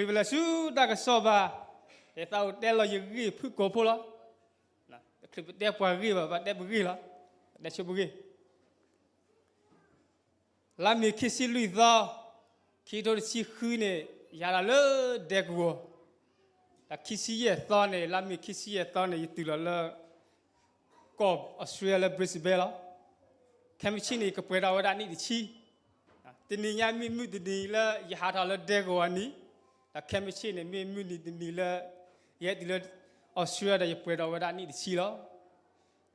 ပလဲၤဆူတၢ်ကစီၣ်ဘၣ်, ယသးအိၣ်တဲလီၤယဂ့ၢ်ဖုၣ်ကိာ်ဖိလီၤ. တချုးပတဲပှၤဂ့ၢ်ဘၣ်, ပတဲပဂ့ၢ်လီၤ. ပတဲဆိပဂ့ၢ် လါမ့ၤခံဆံလွံၢ်သီ, ခံကထိတဆံဃုန့ၣ်, ယဟးဒီးလၢဒဲကဝီၤ, ဒီးခံဆံယဲၢ်သီန့ၣ်, လါမ့ၤခံဆံယဲၢ်သီန့ၣ် ယတုၤလီၤလၢ ကီၢ်အီစထြ့လယါလၢ Brisbane လီၤ. ခဲမုၢ်ဆ့ၣ်န့ၣ် ယကပှဲၤဒီးဝဲဒၣ်နံၣ်တဆံ, တနံၤညါမ့ၢ်မုၢ်တနံၤလၢယဟးထီၣ်လၢဒဲကဝီၤအနံၤ, ဒီးခဲမုၢ်ဆ့ၣ်န့ၣ် မ့ၢ်မုၢ်နံၤတနံၤလၢ ယဟဲတုၤလၢအီစထြ့လယါဒီး ယပှဲၤဒီးဝဲဒၣ်နံၣ်တဆံလီၤ.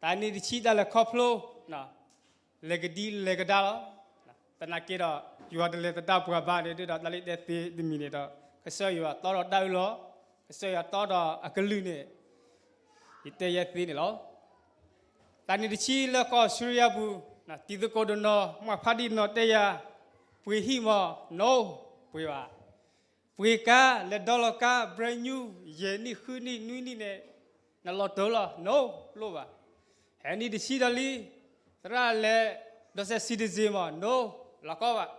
တၢ်နံၣ်တဆံတၢ်လဲၤခီဖျိ လဲၤကဒံလဲၤကဒါလီၤ. သနာ်က့ဒီး ယွၤတလဲၤသဒၣ်ပှၤဘၣ်န့ၣ်ဒီး တၢ်လၢတဲသ့တမံၤန့ၣ်ဒီး ကစၢ်ယွၤတီဒီးတၢ်အၢၣ်လီၤ, ကစၢ်ယွၤတီဒီးအကလုၢ်န့ၣ် ယတဲယဲသ့န့ၣ်လီၤ. တၢ်နံၣ်တဆံလၢကီၢ်အီစထြ့လယါပူၤ, တံၤသကိးတနီၤ မၤဖးဒံးနီၤတဲယၤ, ပှ့ၤဟံၣ်မး, no, ပှ့ၤဘၣ်. ပှ့ၤကါ လဲၤဒီလီၤကါ brand new ယဲၢ်နံၣ်ဃုနံၣ်နွံနံၣ်န့ၣ် နလီၤတိာ်လီၤ, no, လိၣ်ဘၣ်. ဟဲနံၣ်တဆံဒီးလံ, သရၣ်လဲၤဒိးစဲး citizen မး, no, လီၤကီဘၣ်.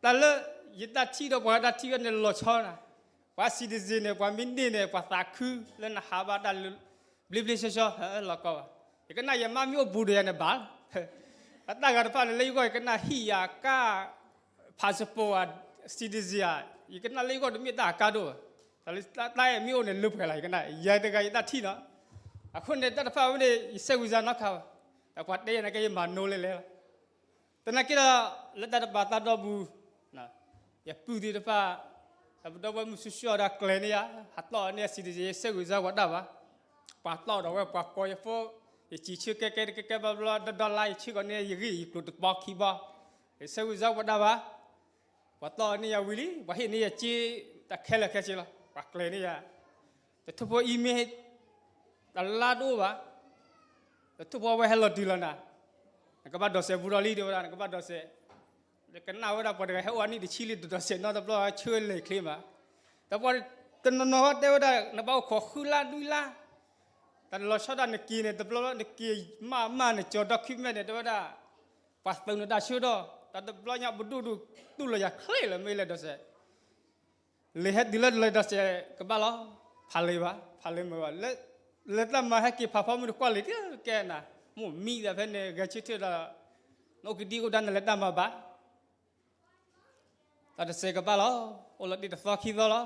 တၢ်လၢယတၢ်ထံၣ်ဒီးပှၤတၢ်ထံၣ်ဝဲန့ၣ်လီၤဆီနၤ, ပှၤ citizen န့ၣ် ပှၤမ့ၢ်န့ၢ်န့ၣ် ပှၤသးခုလၢနဟးဘၣ်တၢ် ဘျ့ဘျ့ဆှီဆှီ လီၤကီဘၣ်. ယကနၣ်ယမါမ့ၢ်အိၣ်ဘူးဒီးယၤန့ၣ်ဘၣ်, အတၢ်ဂၤတဖၣ်န့ၣ် လၢယဂီၢ် ယကနၣ်ဟံၣ်ယၤကါ passport ဧါ, citizen ဧါ, ယကနၣ်လၢယဂီၢ်တမ့ၢ်တၢ်အကါဒိၣ်ဘၣ်. တၢ်လၢတၢ်အဲၣ်မ့ၢ်အိၣ်န့ၣ် လၢပှဲၤလီၤ ယကနၣ်, ယၤတဂၤယတၢ်ထံၣ်နီၤ. အဃိန့ၣ် တၢ်တဖၣ်ဝဲန့ၣ် ယဆဲးဝံၤစါနီတခါဘၣ်. ဒီးပှၤတဲယၤနာ်က့ ယမၤနိလၢလဲၤလီၤ. သနာ်က့ဒီး လၢတၢ်တပာ်သးဒီပူၤ ယပုၢ်သ့ၣ်တဖၣ် ဒီးပဒီပုၢ်ဝဲၢ်မုၣ်ဆူၣ်ဆူၣ်အီၤဒီးကျဲၤန့ၢ်ယၤ, ဟးတီၢ်အီၤန့ၢ်ယၤ citizen ယဆဲးဝံၤစါပှၤတၢ်ဘၣ်. ပှၤတီၢ်ဒီးဝဲ ပှၤကိးယဖိ, ယစံးဆၢကဲကဲတကဲကဲဘျီဘျီ ဒီဒီလါ ယဆၢကီးန့ၢ်ယဂံၢ် ယကျိၤတပီခံဘီ, ယဆဲးဝံၤစါပှၤတၢ်ဘၣ်. ပှၤတီၢ်အီၤန့ၢ်ယၤဝံၤလံ ပှၤဟ့ၣ်န့ၢ်ယၤစ့ တၢ်ခဲလၢာ်ခဲဆ့လီၤ. ပှၤကျဲၤန့ၢ်ယၤ တထိၣ်ဖိ email တလါတအိၣ်ဘၣ်. တထိၣ်ဖိဝဲဟဲလီၤတုၤလီၤနၤ, နကဘၣ်ဒိးစဲးဘူးထီၣ်လံ တဲဝဲဒၣ် နကဘၣ်ဒိးစဲး. ယကနၣ်ဝဲဒၣ်ပှၤတဂၤဟဲအိၣ်အနံၣ်တဆံလံ တဒိးစဲးနီတဘျီ ဆၢလဲၤချ့မး. ဒီးပှၤတနီၤနီၤတဲဝဲဒၣ် နဘၣ်အိၣ်ခိးဃုလါနွံလါ, တၢ်နလီၤဆီဒၣ်နက့ၤန့ၣ် တဘျီဘျီနက့ၤမးမးနကၠီၤ document န့ၣ် တဲဝဲဒၣ် ပှၤသုးနတၢ်ဆၢဒီး တၢ်တဘျီညါပဒိၣ်ဒိၣ်တူၢ်လီၤယၤချ့လၢမ့ၢ်လဲၤဒိးစဲး လဲၤဟဲတုၤလၢလဲၤဒိးစဲးကဘၣ်လီၤ. ဖးလ့ၤဘၣ်, ဖးလ့ၤမုာ်ဘၣ်, လဲၤတၢ်မၤဟဲက့ၤဖးဖီမုၢ်တကွၢ်လံၤတကဲနၤ, မိၢ်မံသးဖဲန့ၣ် ဂဲၤဆၢထၢၣ်ဒီး နအိၣ်ကဒံအိၣ်ဒါနလဲၤတၢ်မၤဘၣ်. တၢ်ဒိးစဲးကဘၣ်လီၤ, အိၣ်လီၤတ့ၢ်တသီခံသီလီၤ.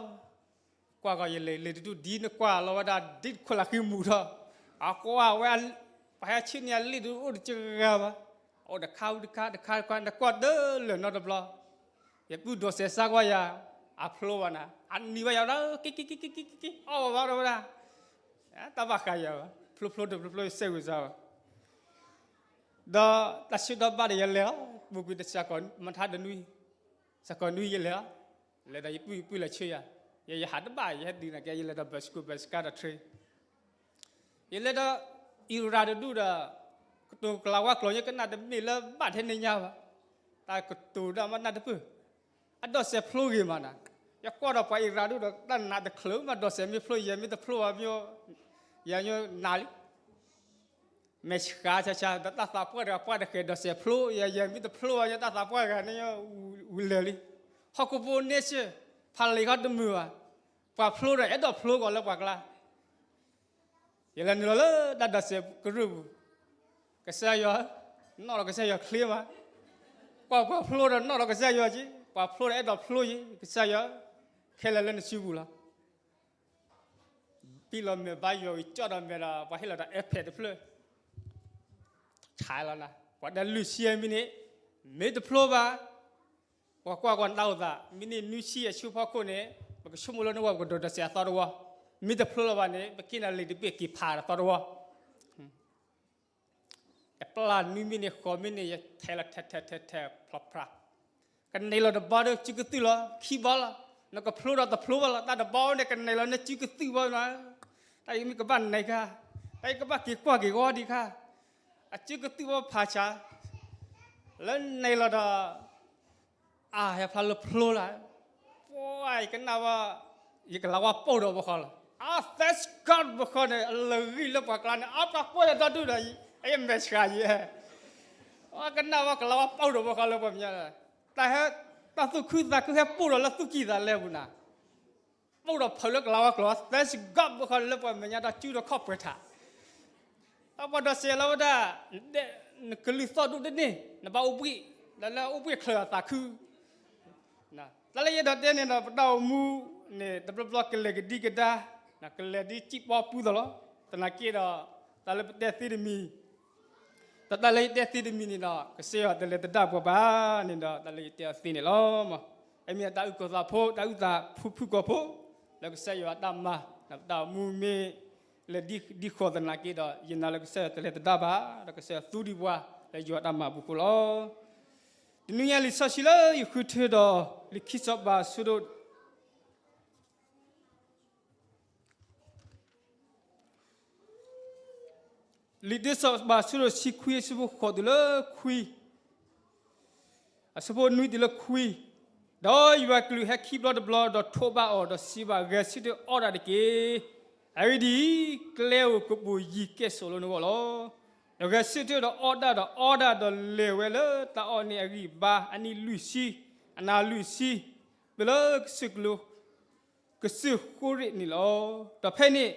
ကွၢ်ကီးယလဲၤ လဲၤတဒူၣ်ဒ်နကွၢ်လီၤဝဲဒၣ် ဒ်တခိၣ်လၢဃံမူၤထီၣ်, အကွၢ်ဝဲ ပှၤဟဲဆ့န့ၢ်အလံာ်တအိၣ်တကဂၤဘၣ်, အိၣ်တခါဝံၤတခါ တခါတခါ နကွၢ်တလၢာ်နီတဘျီ ယပုၢ်ဒိးစဲးစါကွၢ်ယၤ, အဖျိဘၣ်နၤ, အနံၤဘၣ်ယၤဒီး က့ၤက့ၤက့ၤက့ၤက့ၤက့ၤ အီၣ်ဘၣ်ဘၣ်ဒီးဝဲဒၣ်, တၢ်ဘၣ်ဃးယၤဘၣ်, ဖျိဖျိတဖျိဖျိ ယဆဲးဝံၤစါဘၣ်. ဒီးတၢ်ဆၢဒီးဘၣ်ဒီးယလဲၤလီၤ, ပူၤကွံာ်တစဲးကီး မထါတနွံ, စဲးကီးနွံယလဲၤလီၤ, လဲၤဒီးယပုၢ် ယပုၢ်လဲၤဆှၢယၤ, ယဲယဟးတဘၣ် ယဟဲတုၤနာ်က့ ယလဲၤဒီး ဘၢစကူ ဘၢစကါဒီး train ယလဲၤဒီး အံရၣ်တဒူၣ်ဒီး ကတိၤကလၤဝါကျိာ် ယကနၣ်တမ့ၢ်လၢဘၣ်ထဲန့ၣ်ညါဘၣ်, တၢ်ကတိၤဒၣ်မးနၢ်တပၢၢ်, အဒိးစဲးဖျိဂ့ၤမးနၤ, ယကွၢ်ဒီးပှၤအံရၣ်ဒူၣ်ဒီး တၢ်နးတချုးမး ဒိးစဲးမ့ၢ်ဖျိ ယဲမ့ၢ်တဖျိဘၣ်မ့ၢ် ယဲညိနၤလံ မဲာ်ဆှးဆှးဆှး ဒီးတၢ်သးပှၢ်တဂၤပှၢ်တဃဲၤဒိးစဲးဖျိ ယဲ ယဲမ့ၢ်တဖျိဘၣ် ယဲတၢ်သးပှၢ်တဂၤန့ၣ် ဝံၤလၢာ်လံ, ဟီၣ်ခိၣ်ဖိန့ၣ်စ့ၢ် ဖးလံာ်ခီတမုာ်ဘၣ်, ပှၤဖျိဒီးအဲၣ်ဒိးဖျိကီးလၢပှၤကျါ, ယလဲၤနုာ်လီၤလၢတၢ်ဒိးစဲးကရၢၢ်ပူၤ, ကစၢ်ယွၤ, နီၣ်လီၤကစၢ်ယွၤချ့မး, ကွၢ်ပှၤဖျိဒီးနီၣ်လီၤကစၢ်ယွၤက့, ပှၤဖျိဒီးအဲၣ်ဒိးဖျိက့, ကစၢ်ယွၤ, ခဲလၢာ်လၢနစုပူၤလီၤ. ဘံၣ်လီၤမဲာ်ဘါယွၤဝံၤ ကၠီၣ်ဒီးမဲာ်ဒီး ပှၤဟ့ၣ်လီၤဒီး iPad တဖျၢၣ်, ဆဲးလီၤနၤ, ပှၤတဲလွံၢ်ဆံမံးနံး, မ့ၢ်တဖျိဘၣ်, ပှၤကွၢ်ကွၢ်နတၢ်အိၣ်သး, မံးနံးနွံဆံအဆူဖီခိၣ်န့ၣ် ပကဆိကမိၣ်လၢနဝဲပကဒိးဒိးစဲးအသီတဝီ, မ့ၢ်တဖျိလၢၤဘၣ်န့ၣ် ပက့ၤနၤလံာ်တဘ့ၣ်က့ၤဖးဒီးသီတဝီ တပျၢ်နွံမံးနံး ဃိးမံးနံး ယထဲးလီၤထဲးထဲးထဲးထဲးဖျီဖျါ, ကန့ၢ်လီၤတဘီဒီး စုကသုၣ်လီၤ ခံဘီလီၤ, နကဖျိဒီးတဖျိဘၣ်လီၤ, တၢ်တဘီန့ၣ် ကန့ၢ်လီၤနစုကသုၣ်ဘၣ်, တၢ်အံၤမ့ၢ်ကဘၣ်န့ၢ်ခါ, တၢ်အံၤကဘၣ်က့ၤကွၢ်က့ၤဂီၤဒံးခါ, အစုကသုၣ်ဘၣ်ဖးဆါ, လၢန့ၢ်လီၤဒီး အါ ဟဲဖျါလၢဖျိလီၤ, ပှၤ ယကနၣ်ဝဲ, ယကလၤဝါပိၢ်ဒီးဘၣ်ဃီလီၤ, အါ thank God ဘၣ်ဃီန့ၣ် အလၢာ်ဂံၢ်လၢပှၤကျါန့ၣ် အါ ပှၤကွၢ်ယၤဒီဒူၣ်ဒီး အယမဲာ်ဆှးယဲ, အကနၣ်ဝဲကလၤဝါပိၢ်ဒီးဘၣ်ဃီလၢပှၤမညါ, တၢ်ဟဲ, တၢ်သူၣ်ခုသးခုဟဲပိၢ်ဒီးလၢသူၣ်ကံၢ်သးလဲပူၤနၤ ပိၢ်ဒီးဖုးလၢကလၤဝါကျိာ် thanks God ဘၣ်ဃီလၢပှၤမဲာ်ညါတၢ်စုဒီးခီၣ်ပှဲၤထး, တၢ်ပှၤဒီးစဲးလီၤဝဲဒၣ်, နကလုၢ်သီၣ်ဒိၣ်တန့ၢ် နဘၣ်အိၣ်ဘှံး, ဒီးလၢအိၣ်ဘှံးချၢးအသးခု တၢ်လၢယအဲၣ်ဒိးတဲန့ၣ်ဒီး ပတၢ်အိၣ်မူန့ၣ် တဘျီဘျီကလဲၤကဒံကဒါ, ကလဲၤဒ်စံၣ်ပီပူသီးလီၤ. သနာ်က့ဒီး တၢ်လၢပတဲသ့တမံၤ, ဒီးတၢ်လၢယတဲသ့တမံၤန့ၣ်ဒီး ကစၢ်ယွၤတလဲၤသဒၣ်ပှၤဘၣ်န့ၣ်ဒီး တၢ်လၢယတဲအီၤသ့န့ၣ်လီၤ. အမ့ၢ်အတၢ်အုၣ်ကီၤသးဖိ တၢ်အုၣ်သးဖုဖုၣ်ကိာ်ဖိ, လၢကစၢ်ယွၤအတၢ်မၤ, ဒီးပတၢ်အိၣ်မူမ့ၢ်လဲၤဒ်ဃီၤသနာ်က့ဒီး ယနာ်လၢကစၢ်ယွၤတလဲၤသဒၣ်ဘၣ်, ဒီးကစၢ်ယွၤသူဒံးပှၤ လၢယွၤအတၢ်မၤအပူၤဃိလီၤ. တနံၤညါလံာ်စီဆှံလၢယဃုထၢဒီး လံာ်ခံစီၤပၤအဆၢဒိၣ် လံာ်ခံစီၤပၤအဆၢဒိၣ်တဆံခွံ အဆၢဖိဃိးတုၤလၢခွံ, အဆၢဖိနွံတုၤလၢခွံ, ဒီးယွၤအကလူးဟဲခံဘျီတဘျီ ဒီးထိးဘၣ်အီၤ ဒီးစံးဘၣ်, ဂဲၤဆၢထၢၣ်အီၣ်တၢ်တက့ၢ်. အဂ့ၢ်ဒ်အံၤ, ကျဲဧိၤကပူၤယံၤကဲၣ်ဆိးလၢနဂီၢ်လီၤ. ဒီးဂဲၤဆၢထၢၣ်ဒီးအီၣ်တၢ်ဒီးအီတၢ်ဒီးလဲၤဝဲလၢတၢ်အီၣ်န့ၣ် အဂံၢ်အဘါအနံၣ်လွံၢ်ဆံ, အနၤလွံၢ်ဆံ, တုၤလၢကစၢၢ်ကလိ ကစၢၢ်ဃိရ့ၣ်န့ၣ်လီၤ. ဒီးဖဲန့ၣ်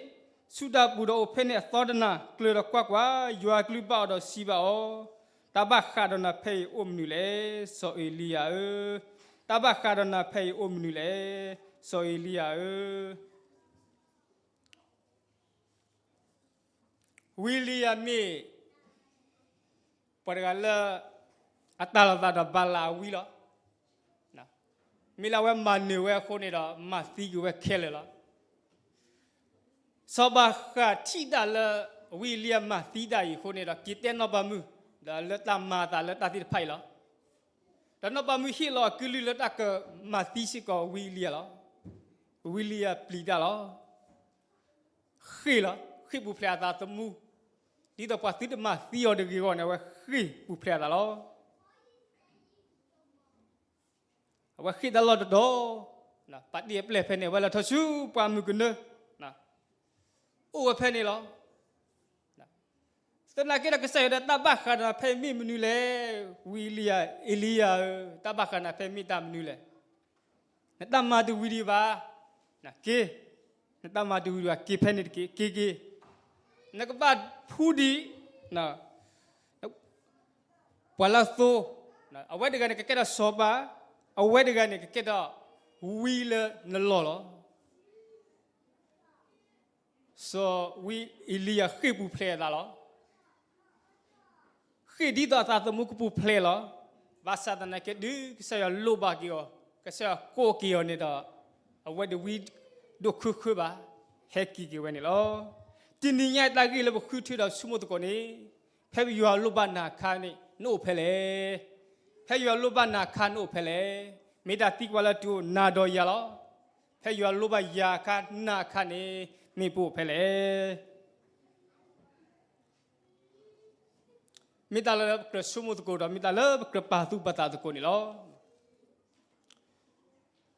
ဆူတၢ်ပူၤဒီးအိၣ်ဖဲန့ၣ်အသီတနၤ, ကျၢၤဒီးကွၢ်ကွၢ်, ယွၤအကလူးဘၣ်အီၤဒီးစံးဘၣ်အီၤ, တၢ်ဘၣ်ဃးဒီးနၤဖဲအံၤအိၣ်မနုၤလဲၣ်, စီၤအ့လံယၤဧၢ. တၢ်ဘၣ်ဃးဒီးနၤဖဲအံၤအိၣ်မနုၤလဲၣ်, စီၤအ့လံယၤဧၢ. ဝံအ့လံယၤမ့ၢ် ပှၤတဂၤလၢ အတၢ်လီၤသးဒီးဘၤလးအဝံလီၤ. မ့ၢ်လၢအဝဲမၤနၢၤဝဲအဃိန့ၣ်ဒီး မၤသံက့ၤဝဲခဲလၢာ်လီၤ. စီၤပၤဃၣ်ထံၣ်တၢ်လၢ ဝံအ့လံယၤမၤသံတၢ်အံၤအဃိန့ၣ်ဒီး က့ၤတဲနီၢ်ပၤမုၣ် ဒီးလၢတၢ်မၤအသးလၢတၢ်သ့ၣ်တဖၣ်အံၤလီၤ. ဒီးနီၢ်ပၤမုၣ်ဟ့ၣ်လီၤအကလုၢ်လၢတၢ်ကမၤသံစ့ၢ်ကီးဝံအ့လံယၤလီၤ. ဝံအ့လံယၤပျံၤတၢ်လီၤ. ဃ့ၢ်လီၤ, ဃ့ၢ်ပူၤဖျဲးအသးသမူ, ဒ်သိးပှၤသုတမၤသံအီၤတဂ့ၤအဂီၢ်န့ၣ် အဝဲဃ့ၢ်ပူၤဖျဲးအသးလီၤ. အဝဲဃ့ၢ်တၢ်လီၢ်တတီၤ, ပာ်တ့ၢ်အပျဲၢ်ဖဲန့ၣ် အဝဲလဲၤထီၣ်ဆူပှၢ်မုၢ်ကနၢ, အိၣ်ဝဲဖဲန့ၣ်လီၤ. သနာ်က့ဒီးကစၢ်ယွၤဒီး တၢ်ဘၣ်ဃးဒီးနၤဖဲအံၤမ့ၢ်မနုၤလဲၣ်, ဝံအ့လံယၤ, အ့လံယၤဧၢ, တၢ်ဘၣ်ဃးနၤဖဲအံၤမ့ၢ်တၢ်မနုၤလဲၣ်. နတၢ်မၤတဝံၤဒံးဘၣ်, က့ၤ, နတၢ်မၤတဝံၤဒံးဘၣ် က့ၤဖဲန့ၣ်တက့ၢ်, က့ၤက့ၤ, နကဘၣ်ဖှူဒံး ပှၤလၢအသိ, အဝဲတဂၤန့ၣ် ကကဲထီၣ်စီၤပၤ, အဝဲတဂၤန့ၣ် ကကဲထီၣ်ဝံလၢနလီၢ်လီၤ. စီၤဝံအ့လံယၤဃ့ၢ်ပူၤဖျဲးအသးလီၤ. ဃ့ၢ်ဒ်သိးအသးသမူကပူၤဖျဲးလီၤ. ဘၣ်ဆၣ်သနာ်က့ တုၤကစၢ်ယွၤလိၣ်ဘၣ်က့ၤအီၤ, ကစၢ်ယွၤကိးက့ၤအီၤန့ၣ်ဒီး အဝဲတဝံဒိၣ်ခုဃၢဘၣ်, ဟဲက့ၤက့ၤဝဲန့ၣ်လီၤ. တနံၤညါအံၤတၢ်ဂ့ၢ်လၢပဃုထၢဒီးဆိကမိၣ်သကိးန့ၣ်, ဖဲယွၤလိၣ်ဘၣ်နၤအခါန့ၣ် နအိၣ်ဖဲလဲၣ်. ဖဲယွၤလိၣ်ဘၣ်နၤအခါနအိၣ်ဖဲလဲၣ်. မ့ၢ်တၢ်သံကွၢ်လၢတုၤအိၣ်နၤဒီးယၤလီၤ. ဖဲယွၤလိၣ်ဘၣ်ယၤအခါနၤအခါန့ၣ် မ့ၢ်ပအိၣ်ဖဲလဲၣ်. မ့ၢ်တၢ်လၢပကြၢးဆိကမိၣ်သကိးဒီး မ့ၢ်တၢ်လၢပကြၢးပာ်သူၣ်ပာ်သးသကိးန့ၣ်လီၤ.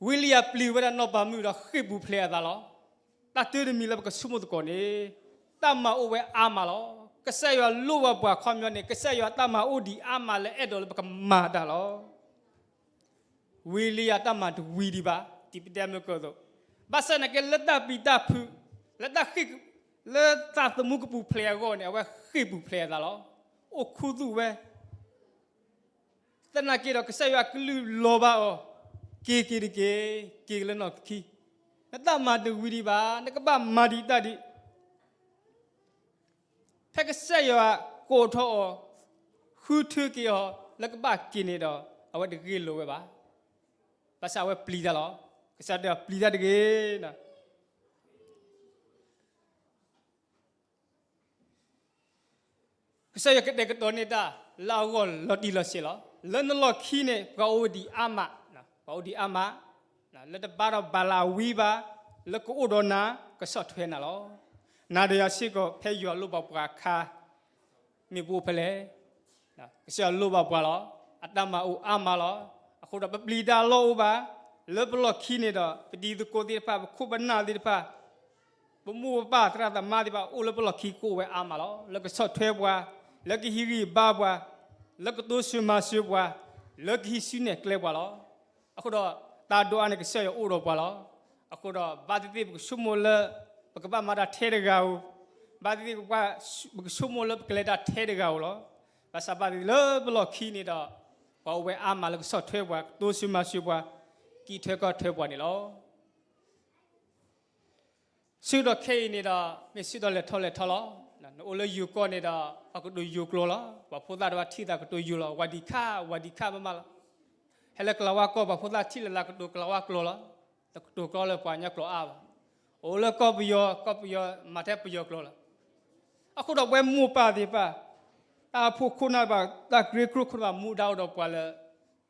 ဝံလံယၤပျံၤဝဲဒၣ်နီၢ်ပၤမုၣ်ဒီးဃ့ၢ်ပူၤဖျဲးအသးလီၤ. တၢ်တၢတမံၤလၢပကဆိကမိၣ်သကိးန့ၣ်, တၢ်မၤအိၣ်ဝဲအါမးလီၤ. ကစၢ်ယွၤလိၣ်ဘၣ်ပှၤအခီပညီန့ၣ် ကစၢ်ယွၤတၢ်မၤအိၣ်ဒံးအါမးလၢအဲၣ်ဒိးလၢပကမၤတၢ်လီၤ. ဝံလံယၤတၢ်မၤတဝံၤဒံးဘၣ်, ဒ်ပတဲမုၢ်ကၢသိး, ဘၣ်ဆၣ်သနာ်က့လၢတၢ်ပျံၤတၢ်ဖုး, လၢတၢ်ဃ့ၢ်, လၢသးသမူကပူၤဖျဲးအဂီၢ်န့ၣ် အဝဲဃ့ၢ်ပူၤဖျဲးအသးလီၤ. အိၣ်ခူသူၣ်ဝဲ သနာ်က့ဒီးကစၢ်ယွၤအကလုၢ်လီၤဘၣ်အီၤ, က့ၤက့ၤတက့ၢ်, က့ၤက့ၤလၢနီၢ်ခံ, နတၢ်မၤတဝံၤဒံးဘၣ်, နကဘၣ်မၤဒံးတၢ်ဒံး. ဖဲကစၢ်ယွၤကိးထီၣ်အီၤ, ဃုထၢက့ၤအီၤ လၢကဘၣ်က့ၤန့ၣ်ဒီး အဝဲတဂ့ၢ်လိာ်ဝဲဘၣ်. ဘၣ်ဆၣ်အဝဲပျံၤတၢ်လီၤ. ကစၢ်ယွၤပျံၤတၢ်တဂ့ၤ. ကစၢ်ယွၤကတဲာ်ကတီၤန့ၢ်တၢ်လၢအဂီၢ်လီၤတံၢ်လီၤဆဲးလီၤ. လၢနလီၢ်ခံန့ၣ် ပှၤအိၣ်ဝဲဒံးအါမး, ပှၤအိၣ်ဒံးအါမး, လၢတဘါထီၣ်ဘၤလးအဝံဘၣ်, လၢကအိၣ်ဒီးနၤ, ကဆီၣ်ထွဲနၤလီၤ. နၤဒီးယၤစ့ၢ်ကီး ဖဲယွၤလိၣ်ဘၣ်ပှၤအခါ မ့ၢ်ပအိၣ်ဖဲလဲၣ်. ကစၢ်ယွၤလိၣ်ဘၣ်ပှၤလီၤ. အတၢ်မၤအိၣ်အါမးလီၤ. အဃိဒီးပပျံၤတၢ်အလီၢ်အိၣ်ဘၣ်, လၢပလီၢ်ခံန့ၣ်ဒီး ပတံၤသကိးသ့ၣ်တဖၣ်, ပခိၣ်ပနၢ်သ့ၣ်တဖၣ်, ပမိၢ်ပပၢ်သရၣ်သမါသ့ၣ်တဖၣ် အိၣ်လၢပလီၢ်ခံကအိၣ်ဝဲအါမးလီၤ. လၢကဆီၣ်ထွဲပှၤ, လၢကဟံးဂံၢ်ဘါပှၤ, လၢကတိစၢၤမၤစၢၤပှၤ, လၢကဟံးစုနဲၣ်ကျဲပှၤလီၤ. အဃိဒီး တၢ်ဒိးအါန့ၣ် ကစၢ်ယွၤအိၣ်ဒီးပှၤလီၤ. အဃိဒီးဘၣ်သ့ၣ်သ့ၣ်ပကဆိကမိၣ်လၢ ပကဘၣ်မၤတၢ်ထဲတဂၤဧိၤ, ဘၣ်သ့ၣ်သ့ၣ်ပကဆိကမိၣ်လၢပကလဲၤတၢ်ထဲတဂၤဧိၤလီၤ. ဘၣ်ဆၣ်ဘၣ်သ့ၣ်သ့ၣ်လၢပလီၢ်ခံန့ၣ်ဒီး ပှၤအိၣ်ဝဲအါမးလၢကဆီၣ်ထွဲပှၤ, ကတိၤဆူၣ်မၤဆူၣ်ပှၤ, ကံးထွဲကီၢ်ထွဲပှၤန့ၣ်လီၤ. ဆၢကတီၢ်ခဲအံၤန့ၣ်ဒီး မ့ၢ်ဆၢကတီၢ်လဲၤထီၣ်လဲၤထီလီၤ. နအိၣ်လၢယိၤကီၢ်န့ၣ်ဒီး ပှၤကတိၤယိၤကျိာ်လီၤ. ပှၤဖိသၣ်တဖၣ်ထံၣ်သးကတိၤယိၤလီၤ, ဝၤဒံးခါ ဝၤဒံးခါမးမးလီၤ. ဟဲလၢကလၤဝါကီၢ် ပှၤဖိသၣ်ထံၣ်လိာ်သးကတိၤကလၤဝါကျိာ်လီၤ. တကတိၤကျီလၢပှၤကညီကျိာ်အါဘၣ်. အိၣ်လၢကီၢ်ပယီၤ, ကီၢ်ပယီၤမၤထဲပယီၤကျိာ်လီၤ. အဃိဒီးပဝဲမိၢ်ပၢ်သ့ၣ်တဖၣ်, တၢ်အိၣ်ဖှိၣ်ခိၣ်နၢ်ဘၣ်, တၢ်ကြ့ကြိခိၣ်နၢ်ဘၣ်, မူဒါအိၣ်ဒီးပှၤလၢ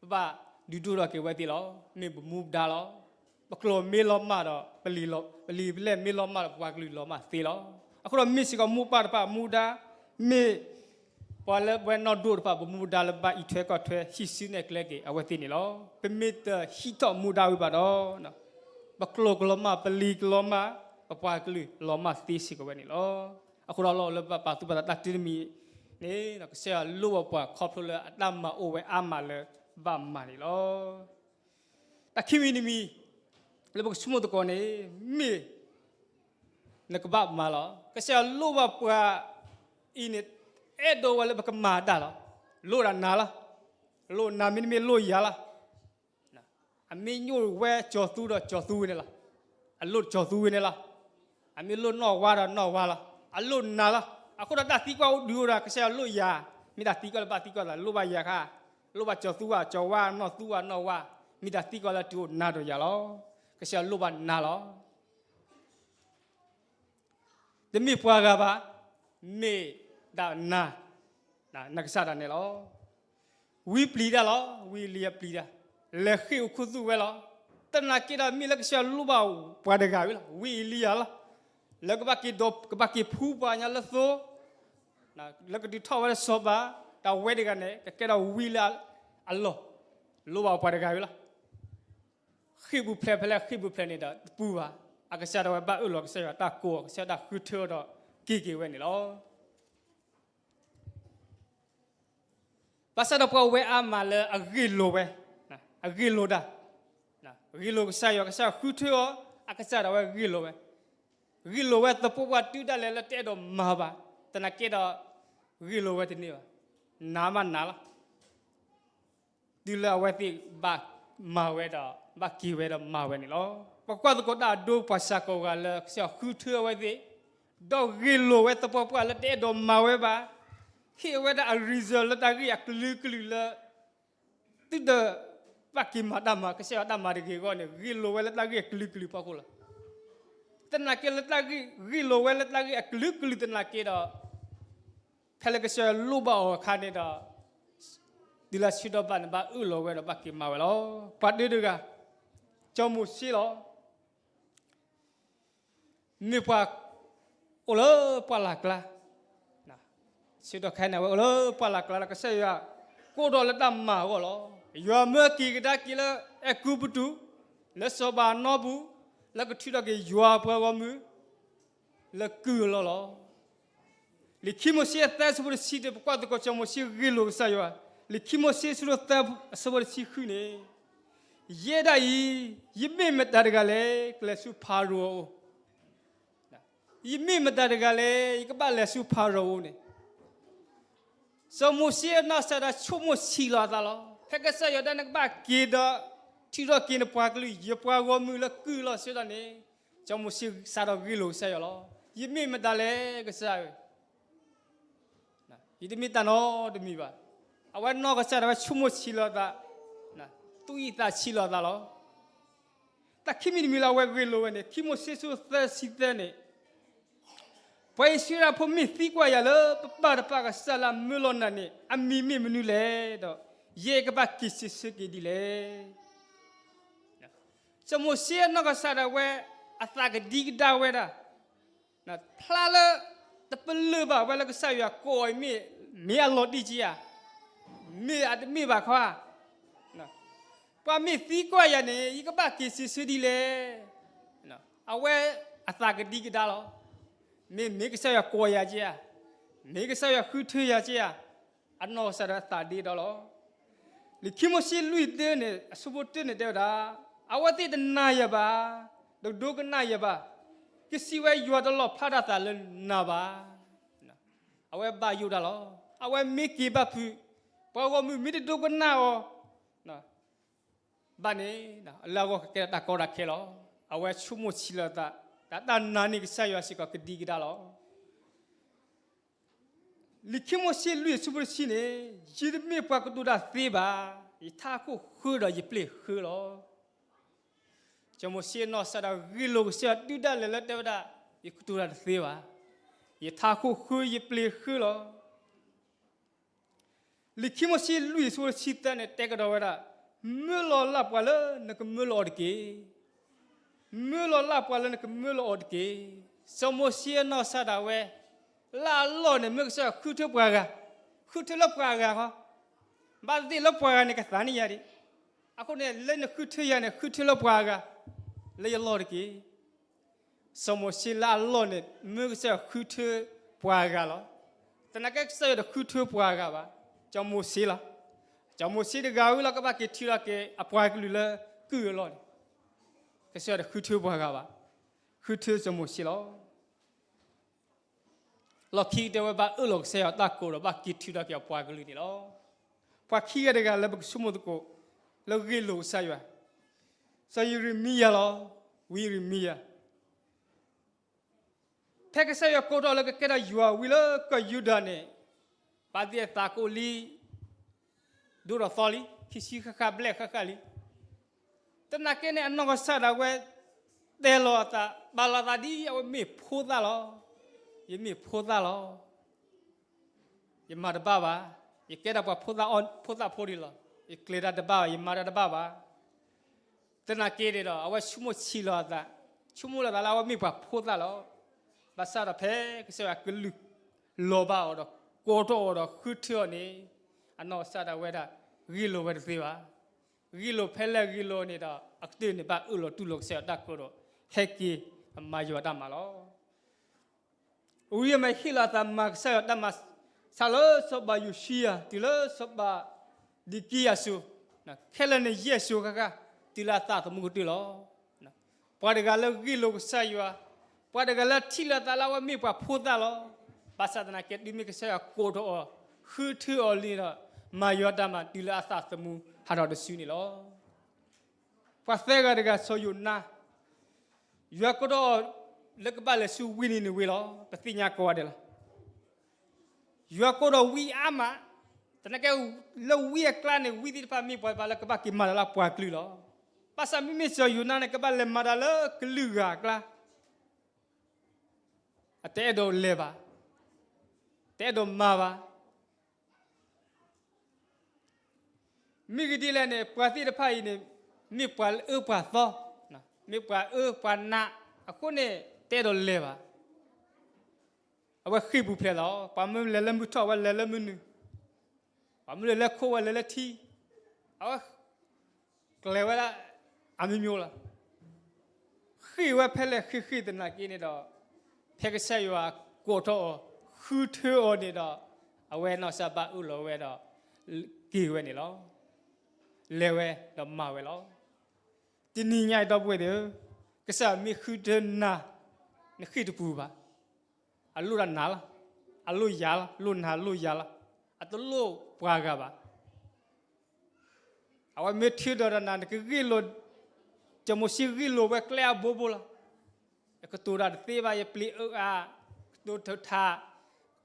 ပဘၣ်ဒုးဒိၣ်ထီၣ်က့ၤဝဲသ့ၣ်လီၤ. မ့ၢ်ပမူဒါလီၤ. ပကျိာ်မ့ၢ်လီၤမၢ်ဒီး ပလံာ်ပလဲၢ်မ့ၢ်လီၤမၢ်ဒီး ပပှၤကလုာ်လီၤမၢ်သ့လီၤ. အဃိဒီးမ့ၢ်စ့ၢ်ကီးမိၢ်ပၢ်တဖၣ်မူဒါ, မ့ၢ်ပှၤလၢပဝဲနီၢ်ဒိၣ်တဖၣ် ပမူဒါလၢဘၣ်အံးထွဲကွၢ်ထွဲ ဟံးစုနဲၣ်ကျဲက့ၤအဝဲသ့ၣ်န့ၣ်လီၤ. ပမ့ၢ်တဟံးထီၣ်မူဒါဝံၤဘၣ်ဒီး ပကျိာ်ကလီၤမၢ်, ပလံာ်ကလီၤမၢ်, ပပှၤကလုာ်လီၤမၢ်သ့စ့ၢ်ကီးဝဲန့ၣ်လီၤ. အဃိဒီးလီၤလၢပဘၣ်ပာ်သူၣ်ပာ်သးတၢ်တုတမံၤန့ၣ် ကစၢ်ယွၤလိၣ်ဘၣ်ပှၤခီဖျိလၢအတၢ်မၤအိၣ်ဝဲအါမးလၢဘၣ်မၤန့ၣ်လီၤ. တၢ်ခံမံၤတမံၤ လၢပကဆိကမိၣ်သကိးန့ၣ် မ့ၢ် နကဘၣ်မၤလီၤ. ကစၢ်ယွၤလိၣ်ဘၣ်ပှၤအံၤန့ၣ် အဲၣ်ဒိးဝဲလၢပကမၤတၢ်လီၤ. လိၣ်ဒၣ်နၤလီၤ. လိၣ်နၤမ့တမ့ၢ်လိၣ်ယၤလီၤ. အမ့ၢ်ညိၣ်ဝဲကၠီၤသူဒီးကၠီၤသူဝဲန့ၣ်လီၤ. အလိၣ်ကၠီၤသူဝဲန့ၣ်လီၤ. အမ့ၢ်လိၣ်နီၢ်ဝါဒီးနီၢ်ဝါလီၤ. အလိၣ်နၤလီၤ. အဃိဒီးတၢ်သံကွၢ်အိၣ်ဒုးအိၣ်ဒီး ကစၢ်ယွၤလိၣ်ယၤ, မ့ၢ်တၢ်သံကွၢ်လၢဘၣ်သံကွၢ်သး လိၣ်ဘၣ်ယၤခါ, လိၣ်ဘၣ်ကၠီၤသူဧါ, ကၠီၤဝါ, နီၢ်သူဧါ, နီၢ်ဝါ, မ့ၢ်တၢ်သံကွၢ်လၢတုၤအိၣ်နၤဒီးယၤလီၤ. ကစၢ်ယွၤလိၣ်ဘၣ်နၤလီၤ. တမ့ၢ်ပှၤဂၤဘၣ်, မ့ၢ်ဒၣ်နၤ, နကစၢ်ဒၣ်နဲလီၤ. ဝံပျံၤတၢ်လီၤ, ဝံအ့လံယၤပျံၤတၢ်, လဲၤဃ့ၢ်အိၣ်ခူသူၣ်ဝဲလီၤ. သနာ်က့ဒီးမ့ၢ်လၢကစၢ်ယွၤလိၣ်ဘၣ်ပှၤတဂၤဝဲလီၤ, ဝံအ့လံယၤလီၤ. လၢကဘၣ်က့ၤဒီး ကဘၣ်က့ၤဖှူပှၤကညီလၢသိ လၢကဒုးထီၣ်ဝဲလၢစီၤပၤ, တၢ်ဝဲတဂၤန့ၣ် ကကဲထီၣ်ဝံလၢအလီၢ်, လိၣ်ဘၣ်ပှၤတဂၤဝဲလီၤ. ဃ့ၢ်ပူၤဖျဲးဖဲလဲၣ် ဃ့ၢ်ပူၤဖျဲးန့ၣ်ဒီးတပူၤဘၣ်. အကစၢ်ဒၣ်ဝဲဘၣ်အၢၣ်လီၤကစၢ်ယွၤတၢ်ကိးအီၤ ကစၢ်ယွၤတၢ်ဃုထၢအီၤဒီးက့ၤက့ၤဝဲန့ၣ်လီၤ. ဘၣ်ဆၣ်ဒီးပှၤအိၣ်ဝဲအါမးလၢအဂ့ၢ်လိာ်ဝဲ, အဂ့ၢ်လိာ်တၢ်, ဂ့ၢ်လိာ်ကစၢ်ယွၤ, ကစၢ်ယွၤဃုထၢအီၤ, အကစၢ်ဒၣ်ဝဲဂ့ၢ်လိာ်ဝဲ, ဂ့ၢ်လိာ်ဝဲသပှၢ်ပှၢ်တုၤဒၣ်လဲာ်လၢတအဲၣ်ဒိးမၤဘၣ်, သနာ်က့ဒီး ဂ့ၢ်လိာ်ဝဲတန့ၢ်ဘၣ်, နၤမးနၤလီၤ. တုၤလၢအဝဲသ့ၣ်ဘၣ်မၤဝဲဒီး ဘၣ်က့ၤဝဲဒီးမၤဝဲန့ၣ်လီၤ. ပကွၢ်သကိးတၢ်အဒိပှၤစှၤကိးဂၤလၢကစၢ်ယွၤဃုထၢအဝဲသ့ၣ်, ဒီးဂ့ၢ်လိာ်ဝဲသပှၢ်ပှၢ်လၢတအဲၣ်ဒိးမၤဝဲဘၣ်, ဟ့ၣ်ဝဲဒၣ်အ reason လၢတၢ်ဂ့ၢ်အကလုာ်ကလုာ်လၢ သုတဘၣ်က့ၤမၤတၢ်မၤ ကစၢ်ယွၤတၢ်မၤတဂ့ၤအဂီၢ်န့ၣ် ဂ့ၢ်လိာ်ဝဲလၢတၢ်ဂ့ၢ်အကလုာ်ကလုာ်ဖီခိၣ်လီၤ. သနာ်က့လၢတၢ်ဂ့ၢ် ဂ့ၢ်လိာ်ဝဲလၢတၢ်ဂ့ၢ်အကလုာ်ကလုာ်သနာ်က့ဒီး ဖဲလၢကစၢ်ယွၤလိၣ်ဘၣ်အီၤအခါန့ၣ်ဒီး တုၤလၢဆၢကတီၢ်ဘၣ်န့ၣ် ဘၣ်အၢၣ်လီၤဝဲဒီးဘၣ်က့ၤမၤဝဲလီၤ. ပှၤတဂၤ, စီၤမိၤၡ့လီၤ. မ့ၢ်ပှၤအိၣ်လၢပှၢ်လၢ်ကျါ, ဆၢကတီၢ်ခဲအံၤန့ၣ် အဝဲအိၣ်လၢပှၢ်လၢ်ကျါလၢကစၢ်ယွၤကိးထီၣ်လၢတၢ်မၤအဂီၢ်လီၤ. ယွၤမၢက့ၤကဒါက့ၤလၢအဲၤကူပတူး, လၢစီၤပၤအနီပူၤ, လၢကထုးထီၣ်က့ၤယွၤအပှၤဂီၢ်မုၢ် လၢကုၢ်အလီၢ်လီၤ. လံာ်ခံမိၤၡ့အသၢအဆၢဖိတဆံတၢ ပကွၢ်သကိးစီၤမိၤၡ့ဂ့ၢ်လိာ်ကစၢ်ယွၤ, လံာ်ခံမိၤၡ့အဆၢဒိၣ်သၢအဆၢဖိတဆံဃုန့ၣ်, ယဲဒၣ်အံၤ ယမ့ၢ်မတၤတဂၤလဲၣ် ကလဲၤဆူဖၤရိၤအအိၣ် ယမ့ၢ်မတၤတဂၤလဲၣ် ယကဘၣ်လဲၤဆူဖၤရိၤအအိၣ်န့ၣ်, စီၤမိၤၡ့အနီၢ်ကစၢ်ဒၣ်ဝဲဆိကမိၣ်ဆံးလီၤအသးလီၤ. ဖဲကစၢ်ယွၤဒၣ်နကဘၣ်က့ၤဒီး ထုးထီၣ်က့ၤနပှၤကလုာ် ယပှၤဂီၢ်မုၢ်လၢကုၢ်လီၢ်ဆၢကတီၢ်န့ၣ်, စီၤမိၤၡ့စးထီၣ်ဂ့ၢ်လိာ်ကစၢ်ယွၤလီၤ. ယမ့ၢ်မတၤလဲၣ်ကစၢ်ဧၢ ယတမ့ၢ်တၢ်နီတမံၤဘၣ်. အဝဲနီၢ်ကစၢ်ဒၣ်ဝဲဆိကမိၣ်ဆံးလီၤအသး, သူၣ်အံၣ်သးဆံးလီၤအသးလီၤ. တၢ်ခံမံၤတမံၤလၢအဝဲဂ့ၢ်လိာ်ဝဲန့ၣ် ခံမိၤၡ့ဆၢသၢဆံသၢန့ၣ်, ပှၤအံၣ်စရ့လးဖိမ့ၢ်သံကွၢ်ယၤလၢပပၢ်တဖၣ်ကစၢ်လၢအမၢလီၤနၤန့ၣ် အမံၤမ့ၢ်မနုၤလဲၣ်ဒီး ယဲကဘၣ်က့ၤစံးဆၢက့ၤဒ်လဲၣ်. စီၤမိၤၡ့အနီၢ်ကစၢ်ဒၣ်ဝဲ အသးကဒံကဒါဝဲဒၣ် ဖျါလၢ တပလၢၢ်ဘၣ်ဝဲလၢကစၢ်ယွၤကိးအီၤအံၤမ့ၢ် မ့ၢ်အလီၤတံၢ်က့ဧါ, မ့ၢ်အတမ့ၢ်ဘၣ်ခီဧါ. ပှၤမ့ၢ်သံကွၢ်ယၤန့ၣ် ယကဘၣ်က့ၤစံးဆၢဒ်လဲၣ်. အဝဲအသးကဒံကဒါလီၤ. မ့ၢ်မ့ၢ်ကစၢ်ယွၤကိးယၤက့ဧါ, မ့ၢ်ကစၢ်ယွၤဃုထၢယၤက့ဧါ, အနီၢ်ကစၢ်ဒၣ်ဝဲသးဒ့ဒီလီၤ. လံာ်ခံမိၤၡ့လွံၢ်တၢန့ၣ် အဆၢဖိတၢန့ၣ်တဲဝဲဒၣ်, အဝဲသ့ၣ်တနာ်ယၤဘၣ်. တဒိကနၣ်ယၤဘၣ်, ကစံးဝဲယွၤတလီၣ်ဖျါတၢ်သးလၢနၤဘၣ်. အဝဲဘၣ်ယိၣ်တၢ်လီၤ. အဝဲမ့ၢ်က့ၤဘၣ်ဖုး, ပှၤဂီၢ်မုၢ်မ့ၢ်တဒိကနၣ်အီၤ ဘၣ်န့ၣ်, လၢအဂီၢ်ကကဲထီၣ်တၢ်ကီတၢ်ခဲလီၤ. အဝဲဆိကမိၣ်ဆံးလီၤအသး, တၢ်နာ်န့ၢ်ကစၢ်ယွၤစ့ၢ်ကီးကဒံကဒါလီၤ. လံာ်ခံမိၤၡ့လွံၢ်အဆၢဖိတဆံန့ၣ်, ယတမ့ၢ်ပှၤကတိၤတၢ်သ့ဘၣ်, ယထးခိၣ်ဃၢဒီးယပျ့ၤဃၢလီၤ. စီၤမိၤၡ့နီၢ်ကစၢ်ဒၣ်ဂ့ၢ်လိာ်ကစၢ်ယွၤတုၤဒၣ်လဲာ်လၢတဲဝဲဒၣ်, ယကတိၤတၢ်တသ့ဘၣ်, ယထးခိၣ်ဃၢယပျ့ၤဃၢလီၤ. လံာ်ခံမိၤၡ့လွံၢ်အဆၢဖိတဆံသၢန့ၣ် တဲကဒီးဝဲဒၣ်, မၢလီၤလၢ်ပှၤလၢနကမၢလီၤအီၤတက့ၢ်. မၢလီၤလၢ်ပှၤလၢနကမၢလီၤအီၤတက့ၢ်. စီၤမိၤၡ့နီၢ်ကစၢ်ဒၣ်ဝဲ, လၢအလီၢ်န့ၣ် မၢကစၢ်ယွၤဃုထၢပှၤဂၤ, ဃုထၢလၢပှၤဂၤဃီ, ဘၣ်သ့ၣ်လၢပှၤဂၤန့ၣ်ကသးန့ၢ်ယၤဒံး, အဃိန့ၣ် လၢနဃုထၢယၤန့ၣ် ဃုထၢလၢပှၤဂၤ, လၢယလီၢ်တက့ၢ်. စီၤမိၤၡ့လၢအလီၢ်န့ၣ် မၢကစၢ်ယွၤဃုထၢပှၤဂၤလီၤ. သနာ်က့ကစၢ်ယွၤတဃုထၢပှၤဂၤဘၣ်, စီၤမိၤၡ့လီၤ. စီၤမိၤၡ့တဂၤဝံၤလီၤ ကဘၣ်က့ၤထံၣ်ထီၣ်က့ၤအပှၤကလုာ်လၢကုၢ်အလီၢ်န့ၣ်, ကစၢ်ယွၤတဃုထၢပှၤဂၤဘၣ်, ဃုထၢစီၤမိၤၡ့လီၤ. လီၢ်ခံကတၢၢ်ဝဲဘၣ်အၢၣ်လီၤကစၢ်ယွၤတၢ်ကိးဒီးဘၣ်က့ၤထံၣ်ထီၣ်က့ၤအပှၤကလုာ်န့ၣ်လီၤ. ပှၤခံဂၤတဂၤလၢပကဆိကမိၣ်သကိး, လၢဂ့ၢ်လိာ်ကစၢ်ယွၤ, စီၤယံးရမံယၤလီၤ, ဝံယံးရမံယၤ ဖဲကစၢ်ယွၤကိးထီၣ်လၢကကဲထီၣ်ယွၤဝံၤလၢကီၢ်ယူဒၤန့ၣ်, ပာ်သံအသးကိးလံ, ဒိၣ်ထီၣ်သီလံ, ခံဆံဃၣ်ဃၣ်ဘျဲၣ်ဃၣ်ဃၣ်လံ. သနာ်က့န့ၣ် အနီၢ်ကစၢ်ဒၣ်ဝဲ တဲလီၤအသး, ပာ်လီၤသးဒ်အဝဲမ့ၢ်ဖိသၣ်လီၤ. ယမ့ၢ်ဖိသၣ်လီၤ. ယမၤတဘၣ်ဘၣ်. ယကဲဒၣ်ပှၤဖိသၣ်အီ, ဖိသၣ်ဖိဒံးလီၤ. ယကျဲၤတၢ်တဘၣ်ဘၣ်, ယမၤတၢ်တဘၣ်ဘၣ်. သနာ်က့န့ၣ်ဒီး အဝဲဆိကမိၣ်ဆံးလီၤအသး, ဆိကမိၣ်လီၤသးလၢအဝဲမ့ၢ်ပှၤဖိသၣ်လီၤ. ဘၣ်ဆၣ်ဒီးဖဲကစၢ်ယွၤကလုၢ်လီၤဘၣ်အီၤဒီး ကိးထီၣ်အီၤဒီးဃုထၢအီၤန့ၣ်, အနီၢ်ကစၢ်ဒၣ်ဝဲဒၣ် ဂ့ၢ်လိာ်ဝဲတသ့ဘၣ်. ဂ့ၢ်လိာ်ဖဲလဲၣ်ဂ့ၢ်လိာ်န့ၣ်ဒီး အကတၢၢ်န့ၣ်ဘၣ်အၢၣ်လီၤတူၢ်လိာ်ကစၢ်ယွၤတၢ်ကိးဒီး ဟဲက့ၤမၤယွၤတၢ်မၤလီၤ. အူရံယၤမၤဟ့ၣ်လီၤအသးမၤကစၢ်ယွၤတၢ်မၤ စးလၢစီၤဘၤယူၤၡံယၤ တုၤလၢစီၤဘၤဒံကံယၤစိၤ, ခဲလၢာ်န့ၣ်ယဲၢ်စိၤဃၣ်ဃၣ် တုၤလၢအသးသမူကတၢၢ်လီၤ. ပှၤတဂၤလၢဂ့ၢ်လိာ်ကစၢ်ယွၤ, ပှၤတဂၤလၢထံၣ်လီၤသးလၢအဝဲမ့ၢ်ပှၤဖိသၣ်လီၤ. ဘၣ်ဆၣ်သနာ်က့ တုၤမ့ၢ်ကစၢ်ယွၤကိးထီၣ်အီၤ, ဃုထၢအီၤလံဒီး မၤယွၤတၢ်မၤတုၤလၢအသးသမူဟးထီၣ်တစုန့ၣ်လီၤ. ပှၤသၢဂၤတဂၤစီၤယိၤနါ, ယွၤကိးထီၣ်အီၤလၢကဘၣ်လဲၤဆူဝံနံၤနဝ့လီၤ. ပသ့ၣ်ညါကိးဂၤဒဲးလီၤ. ယွၤကိးထီၣ်ဝံအါမး, သနာ်က့ လၢဝံအကျါန့ၣ် ဝံသ့ၣ်တဖၣ်မ့ၢ်ပှၤတဖၣ်လၢကဘၣ်က့ၤမၤတၢ်လၢပှၤကလုာ်လီၤ. ဘၣ်ဆၣ်မ့မ့ၢ်စီၤယိၤနါန့ၣ် ကဘၣ်လဲၤမၤတၢ်လၢကလုာ်ဂၤအကျါ, အတအဲၣ်ဒိးလဲၤဘၣ်, တအဲၣ်ဒိးမၤဘၣ်. မ့ၢ်ဂ့ၢ်ဒ်လဲၣ်န့ၣ် ပှၤသ့ၣ်တဖၣ်အံၤန့ၣ် မ့ၢ်ပှၤအၢပှၤသီ, မ့ၢ်ပှၤအၢပှၤနးအဃိန့ၣ် တအဲၣ်ဒိးလဲၤဘၣ်. အဝဲဃ့ၢ်ပူၤဖျဲးသးလီၤ. ပှၤမ့ၢ်လဲၤလၢမုၢ်ထီၣ် အဝဲလဲၤလၢမုၢ်နုာ်, ပှၤမ့ၢ်လဲၤလၢခိၣ် အဝဲလဲၤလၢထံ, အဝဲကျဲၤဝဲဒၣ်အမံၤမံၤလီၤ. ဃ့ၢ်ဝဲဖဲလဲၣ်ဃ့ၢ်ဃ့ၢ်သနာ်က့န့ၣ်ဒီး ဖဲကစၢ်ယွၤကိးထီၣ်အီၤ ဃုထၢအီၤန့ၣ်ဒီး အဝဲနီၢ်ကစၢ်ဘၣ်အၢၣ်လီၤဝဲဒီး က့ၤဝဲန့ၣ်လီၤ. လဲၤဝဲဒီးမၤဝဲလီၤ. တနံၤညါအံၤဒီပုၢ်ဝဲၢ်သ့ၣ်ဧၢ, ကစၢ်မ့ၢ်ဃုထၢနၤ, နဃ့ၢ်တပူၤဘၣ်. အလိၣ်တၢ်နၤလီၤ. အလိၣ်ယၤလီၤ. လိၣ်နၤလိၣ်ယၤလီၤ. အတလိၣ်ပှၤဂၤဘၣ်. အဝဲမ့ၢ်ထုးဒီးနၤ နကဂ့ၢ်လိာ်, စီၤမိၤၡ့ဂ့ၢ်လိာ်ဝဲကျဲအဘိဘိလီၤ. ယကတိၤတၢ်တသ့ဘၣ်, ယပျ့ၤအၢအါ, ကတိၤထၢထး,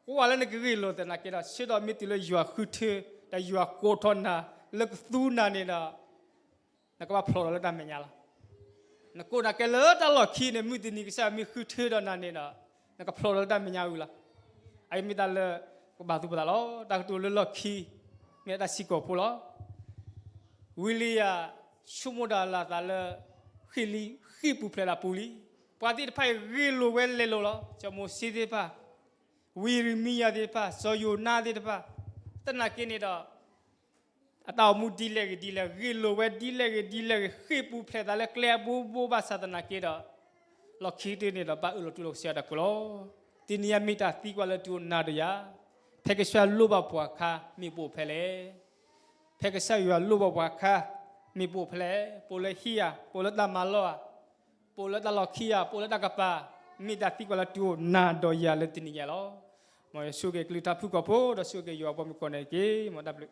ကွၢ်လၢနကဂ့ၢ်လိာ်သနာ်က့ဒီး ဆၢဒီးမ့ၢ်တုၤလၢယွၤဃုထၢ, ဒီးယွၤကိးထီၣ်နၤလၢကသူနၤန့ၣ်ဒီး နကဘၣ်ဖျိးထီၣ်လၢတၢ်မဲာ်ညါလီၤ. နကိးနၤကဲလၢတၢ်လီၢ်ခံန့ၣ် မုၢ်တနံၤကစၢ်မ့ၢ်ဃုထၢဒီးနၤန့ၣ်ဒီး နကဖျိးထီၣ်လၢတၢ်မဲာ်ညါဝံၤလီၤ. အအံၤမ့ၢ်တၢ်လၢကဘၣ်သူၣ်ပသးလီၤ. တၢ်ကတိၤလၢလီၢ်ခံ မ့ၢ်တၢ်စံၣ်ကိာ်ဖိလီၤ. ဝံလံယၤ ဆိကမိၣ်တၢ်လၢအသးလၢ ဃ့ၢ်လံ ဃ့ၢ်ပူၤဖျဲးသးပူၤလံ. ပှၤသ့ၣ်တဖၣ်အံၤဂ့ၢ်လိာ်ဝဲလဲၤလိာ်လီၤ. စီၤမိၤၡ့သ့ၣ်တဖၣ်, ဝံယံးရမံယၤသ့ၣ်တဖၣ်, စီၤယိၤနါသ့ၣ်တဖၣ်, သနာ်က့န့ၣ်ဒီး အတၢ်အိၣ်မူဒ်လဲၣ်ဂ့ၤဒ်လဲၣ်, ဂ့ၢ်လိာ်ဝဲဒ်လဲၣ်ဂ့ၤဒ်လဲၣ်ဂ့ၤ, ဃ့ၢ်ပူၤဖျဲးသးလၢကျဲအဘိဘိဘၣ်ဆၣ်သနာ်က့ဒီး လီၢ်ခံကတၢၢ်န့ၣ်ဒီး ဘၣ်အၢၣ်လီၤတူၢ်လိာ်ကစၢ်ယွၤတၢ်ကိးလီၤ. တနံၤအံၤမ့ၢ်တၢ်သံကွၢ်လၢတၢ်အိၣ်နၤဒီးယၤ, ဖဲကစၢ်ယွၤလိၣ်ဘၣ်ပှၤအခါ မ့ၢ်ပအိၣ်ဖဲလဲၣ်. ဖဲကစၢ်ယွၤလိၣ်ဘၣ်ပှၤအခါ မ့ၢ်ပအိၣ်ဖဲလဲၣ်. ပအိၣ်လၢဟံၣ်ဧါ, ပအိၣ်လၢတၢ်မၤလီၢ်ဧါ, ပအိၣ်လၢတၢ်လီၢ်ခံဧါ, ပအိၣ်လၢတၢ်ကပၤ, မ့ၢ်တၢ်သံကွၢ်လၢတုၤအိၣ်နၤဒီးယၤလၢတနံၤညါလီၤ. မ်ယဆူၣ်က့ၤကလုၢ်ကထါဖုၣ်ကိာ်ဖိ ဒီးဆူၣ်က့ၤယွၤအဘီမုၢ်ကိးဂၤဒဲးတက့ၢ်. မ်တၢ်ဘျုး